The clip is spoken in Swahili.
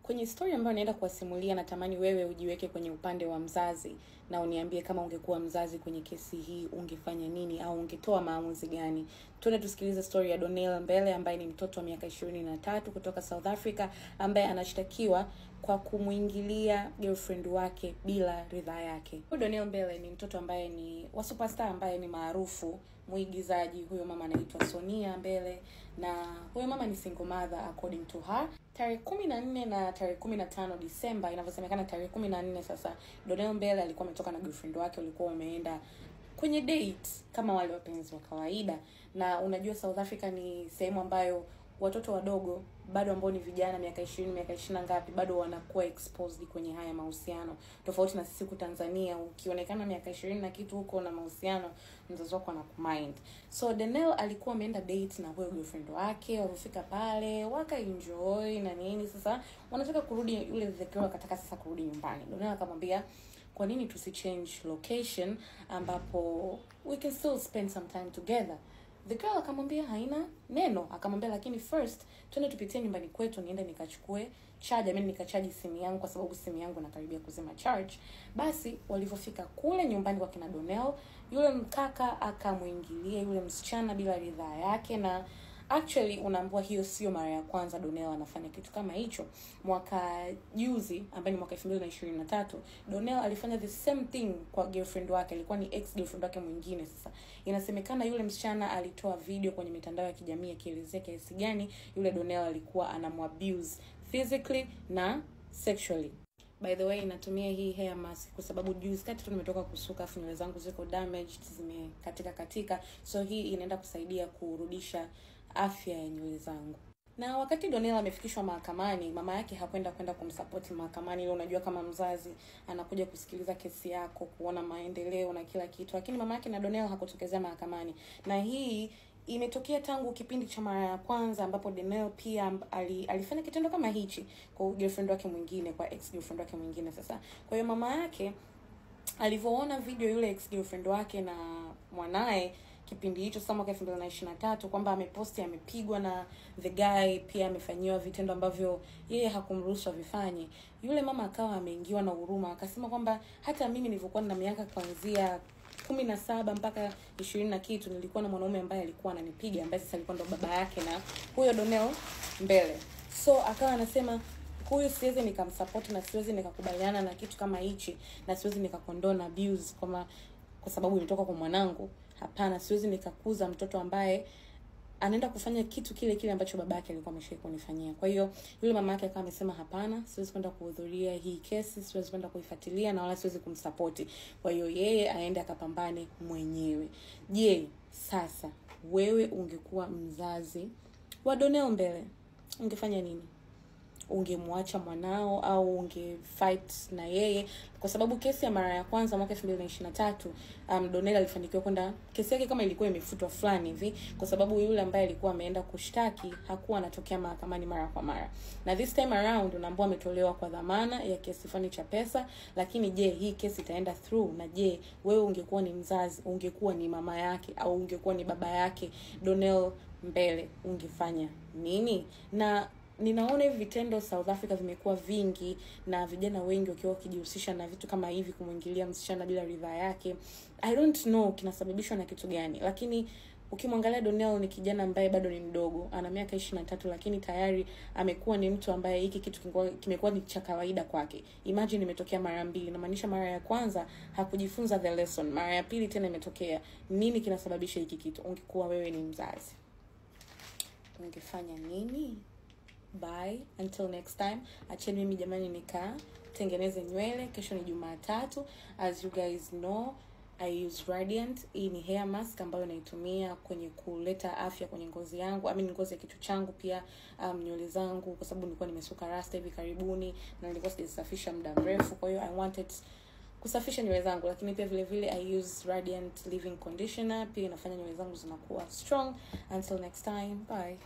Kwenye story ambayo naenda kuwasimulia, natamani wewe ujiweke kwenye upande wa mzazi na uniambie kama ungekuwa mzazi kwenye kesi hii ungefanya nini au ungetoa maamuzi gani. Tuende tusikilize story ya Donnell Mbele ambaye ni mtoto wa miaka 23 kutoka South Africa ambaye anashtakiwa kwa kumuingilia girlfriend wake bila ridhaa yake. Huyu Donnell Mbele ni mtoto ambaye ni wa superstar ambaye ni maarufu mwigizaji. Huyo mama anaitwa Sonia Mbele na huyo mama ni single mother according to her. Tarehe 14 na tarehe 15 Disemba, inavyosemekana tarehe 14 sasa, Donnell Mbele alikuwa ametoka na girlfriend wake, walikuwa wameenda kwenye date kama wale wapenzi wa kawaida. Na unajua South Africa ni sehemu ambayo watoto wadogo bado ambao ni vijana miaka 20, miaka 20 na ngapi bado wanakuwa exposed kwenye haya mahusiano. Tofauti na sisi huku Tanzania, ukionekana miaka 20 na kitu huko na mahusiano, mzazi wako anakumind. So Donnell alikuwa ameenda date na huyo girlfriend wake, walifika pale, waka enjoy na nini, sasa wanataka kurudi, yule the girl akataka sasa kurudi nyumbani. Donnell akamwambia, kwa nini tusi change location ambapo we can still spend some time together? The girl akamwambia haina neno, akamwambia lakini first twende tupitie nyumbani kwetu, niende nikachukue charge, I mean nikachaji simu yangu kwa sababu simu yangu inakaribia kuzima charge. Basi walivyofika kule nyumbani kwa kina Donnell, yule mkaka akamuingilia yule msichana bila ridhaa yake, na actually unaambiwa hiyo sio mara ya kwanza Donnell anafanya kitu kama hicho. Mwaka juzi ambaye ni mwaka 2023, Donnell alifanya the same thing kwa girlfriend wake, alikuwa ni ex girlfriend wake mwingine. Sasa inasemekana yule msichana alitoa video kwenye mitandao ya kijamii akielezea kiasi gani yule Donnell alikuwa anamwabuse physically na sexually. By the way, natumia hii hair mask kwa sababu juzi kati tu nimetoka kusuka, afu nywele zangu ziko damaged, zimekatika katika, so hii inaenda kusaidia kurudisha afya ya nywele zangu. Na wakati Donnell amefikishwa mahakamani, mama yake hakwenda kwenda kumsupport mahakamani. Ile unajua kama mzazi anakuja kusikiliza kesi yako, kuona maendeleo na kila kitu, lakini mama yake na Donnell hakutokezea mahakamani. Na hii imetokea tangu kipindi cha mara ya kwanza ambapo Donnell pia alifanya kitendo kama hichi kwa girlfriend wake mwingine, kwa ex girlfriend wake mwingine sasa. Kwa hiyo mama yake alivyoona video yule ex girlfriend wake na mwanae kipindi hicho sasa mwaka 2023 kwamba ameposti amepigwa na the guy, pia amefanyiwa vitendo ambavyo yeye hakumruhusu avifanye, yule mama akawa ameingiwa na huruma, akasema kwamba hata mimi nilivyokuwa na miaka kuanzia 17 mpaka 20 na kitu nilikuwa na mwanaume ambaye alikuwa ananipiga, ambaye sasa alikuwa ndo baba yake na huyo Donnell Mbele. So akawa anasema huyu siwezi nikamsupport na siwezi nikakubaliana na kitu kama hichi na siwezi nikakondona abuse kwa sababu imetoka kwa mwanangu. Hapana, siwezi nikakuza mtoto ambaye anaenda kufanya kitu kile kile ambacho babake alikuwa ameshawahi kunifanyia. Kwa hiyo yule mama yake akawa amesema hapana, siwezi kwenda kuhudhuria hii kesi, siwezi kwenda kuifuatilia na wala siwezi kumsupport. Kwa hiyo yeye aende akapambane mwenyewe. Je, sasa wewe ungekuwa mzazi wa Donnell Mbele, ungefanya nini? Ungemwacha mwanao au ungefight na yeye? Kwa sababu kesi ya mara ya kwanza mwaka 2023, Donnell alifanikiwa kwenda, kesi yake kama ilikuwa imefutwa fulani hivi kwa sababu yule ambaye alikuwa ameenda kushtaki hakuwa anatokea mahakamani mara kwa mara. Na this time around unaambiwa ametolewa kwa dhamana ya kiasi fulani cha pesa, lakini je, hii kesi itaenda through? Na je, wewe ungekuwa ni mzazi, ungekuwa ni mama yake au ungekuwa ni baba yake Donnell Mbele, ungefanya nini? Na ninaona hivi vitendo South Africa vimekuwa vingi na vijana wengi wakiwa wakijihusisha na vitu kama hivi, kumuingilia msichana bila ridhaa yake. I don't know kinasababishwa na kitu gani, lakini ukimwangalia Donnell ni kijana ambaye bado ni mdogo, ana miaka 23, lakini tayari amekuwa ni mtu ambaye hiki kitu kimekuwa ni cha kawaida kwake. Imagine imetokea mara mbili, inamaanisha mara ya kwanza hakujifunza the lesson, mara ya pili tena imetokea. Nini kinasababisha hiki kitu? Ungekuwa wewe ni mzazi, ungefanya nini? Bye until next time. Acheni mimi jamani nikatengeneze nywele. Kesho ni Jumatatu. As you guys know, I use Radiant. Hii ni hair mask ambayo naitumia kwenye kuleta afya kwenye ngozi yangu, I mean ngozi ya kichwa changu, pia nywele zangu, kwa sababu nilikuwa nimesuka rasta hivi karibuni na nilikuwa sijasafisha muda mrefu, kwa hiyo I wanted kusafisha nywele zangu. Lakini pia vile vile I use Radiant leave-in conditioner, pia inafanya nywele zangu zinakuwa strong. Until next time, bye.